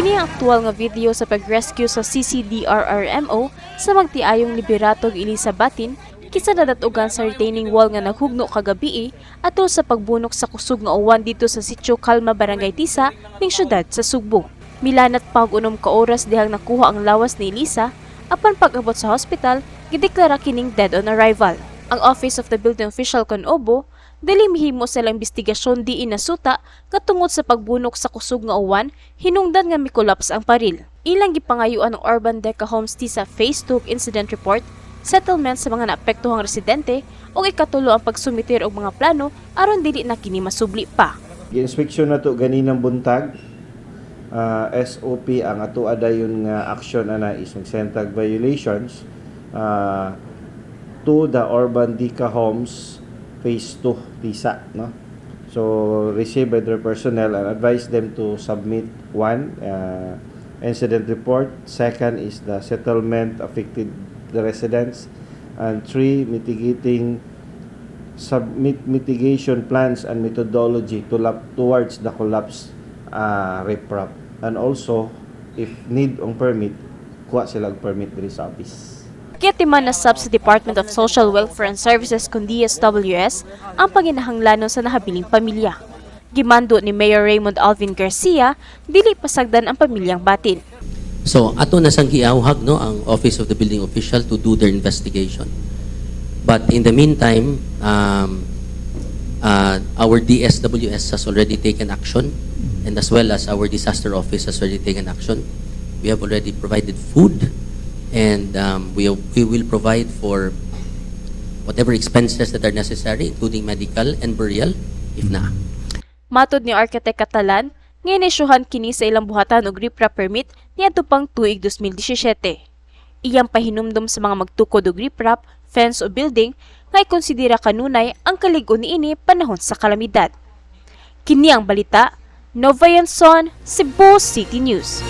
Kini ang aktual nga video sa pag-rescue sa CCDRRMO sa magtiayong Liberato ug Elisa Batin kinsa nadatugan sa retaining wall nga naghugno kagabii atol sa pagbunok sa kusog nga uwan didto sa Sitio Kalma, Barangay Tisa, ning syudad sa Sugbo. Milanat pa og 6 ka oras dihang nakuha ang lawas ni Elisa, apan pag-abot sa hospital, gideklara kining dead on arrival. Ang Office of the Building Official kon OBO, dili mihimo sa ilang investigasyon diin nasuta nga tungod sa pagbunok sa kusog nga uwan, hinungdan nga mikolaps ang paril. Ilang gipangayuan ang Urban Deca Homes Tisa Phase 2 incident report, settlement sa mga naapektuhang residente ug ikatulo ang pagsumiter og mga plano aron dili na kini masubli pa. Gi-inspection na to ganinang buntag. SOP ang ato dayon nga action ana is mag-send tag violations to the Urban Deca Homes Phase 2 Tisa, no? So receive by their personnel and advise them to submit one incident report, second is the settlement affected the residents, and three, mitigating submit mitigation plans and methodology towards the collapse riprap, and also if need ang permit, kuha sila og permit diri sa office. Giatiman na sab sa Department of Social Welfare and Services kon DSWS ang panginahanglanon sa nahabiling pamilya. Gimando ni Mayor Raymond Alvin Garcia, dili pasagdan ang pamilyang Batin. So ato na sang giawhag, no, ang Office of the Building Official to do their investigation. But in the meantime, our DSWS has already taken action and as well as our disaster office has already taken action. We have already provided food and we will provide for whatever expenses that are necessary, including medical and burial, if na. Matod ni Architect Catalan, nga inisyuhan kini sa ilang buhatan og riprap permit niadto pang tuig 2017. Iyang pahinumdom sa mga magtukod og riprap, fence o building nga ikonsidera kanunay ang kalig-on niini panahon sa kalamidad. Kini ang balita, Nova Yanson, Cebu City News.